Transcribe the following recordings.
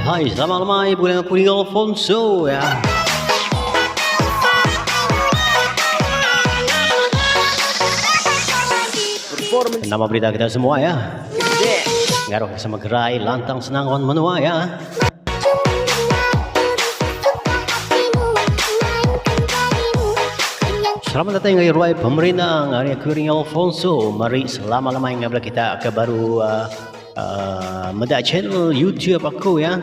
Hai, selamat lemai bulan aku dengan Alfonso ya. Nama berita kita semua ya. Ngaruh sama gerai lantang senang wan menua ya. Selamat datang ke Ruai Pemerintah Hari aku Ring Alfonso. Mari selama lemai ngabla kita ke baru uh, uh, meda channel YouTube aku ya.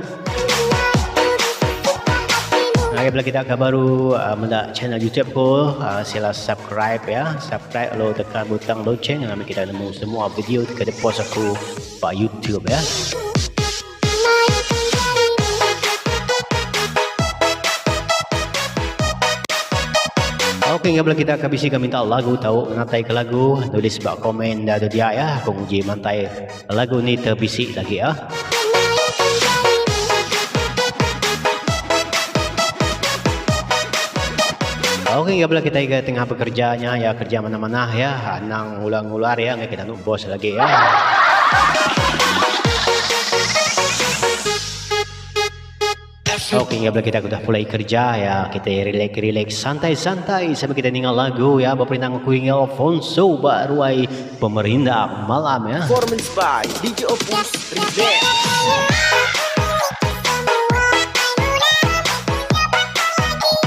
Ngabla kita ke baru uh, meda channel YouTube aku, uh, sila subscribe ya. Subscribe lalu tekan butang lonceng ngambil kita nemu semua video ke post aku ba YouTube ya. Okey, ngabla kita akan bisi minta lagu tau ngatai ke lagu, tulis ba komen dah tu dia ya. Aku nguji mantai lagu ni terbisi lagi ya. Okey, ngabla kita ke tengah bekerjanya ya, kerja mana-mana ya, anang ulang-ular ya, ngai kita nuk bos lagi ya. Okey, hingga bila kita sudah mulai kerja ya, kita relax-relax, santai-santai sambil kita dengar lagu ya, berperintah aku hingga Alfonso Baruai pemerintah malam ya. Performance by DJ Opus Remix.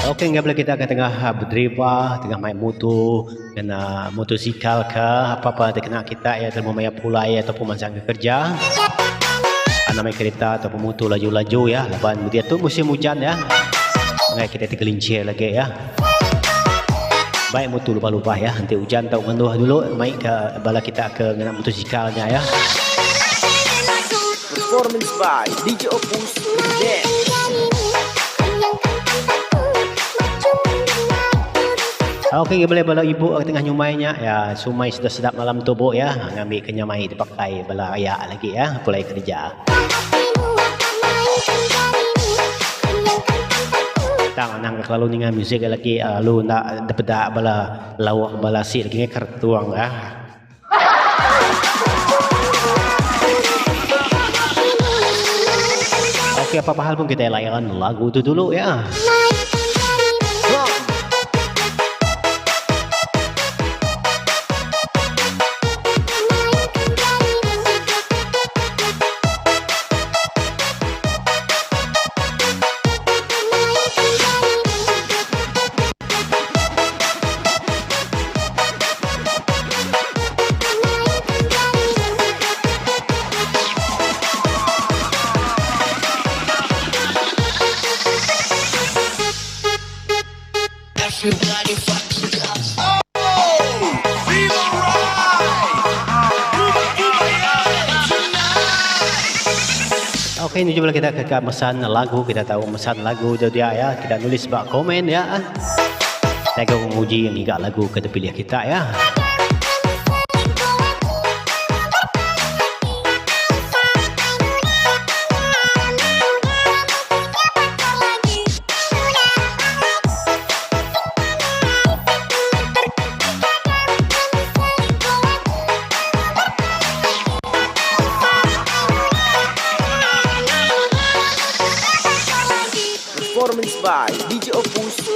Okey, hingga bila kita ke tengah berdriva, tengah main motor, kena motosikal ke apa-apa terkena kita ya, terlalu maya pulai ataupun masa ke kerja. Namai kereta ataupun motor laju-laju ya, laban dia tu musim hujan ya. Ngai kita tergelincir lagi ya. Baik motor lupa-lupa ya, nanti hujan tau ngenduh dulu, mai ke bala kita ke ngena motosikalnya ya. Performance by DJ Opus Remix. Okey, boleh bala ibu ke tengah nyumainya ya, sumai sedap-sedap malam tu bu ya, ngambil kenyamai dipakai bala ayak lagi ya, pulai kerja. Tang nang kelalu ninga muzik lagi lalu nak dapat bala lawak bala si lagi kertuang ah. Okey, apa-apa hal pun kita layan lagu tu dulu ya. Okey, ni jumpa kita ke mesan lagu. Kita tahu mesan lagu tu dia ya. Kita nulis bak komen ya. Saya akan menguji yang hingga lagu ke terpilih kita ya. Performance by DJ Opus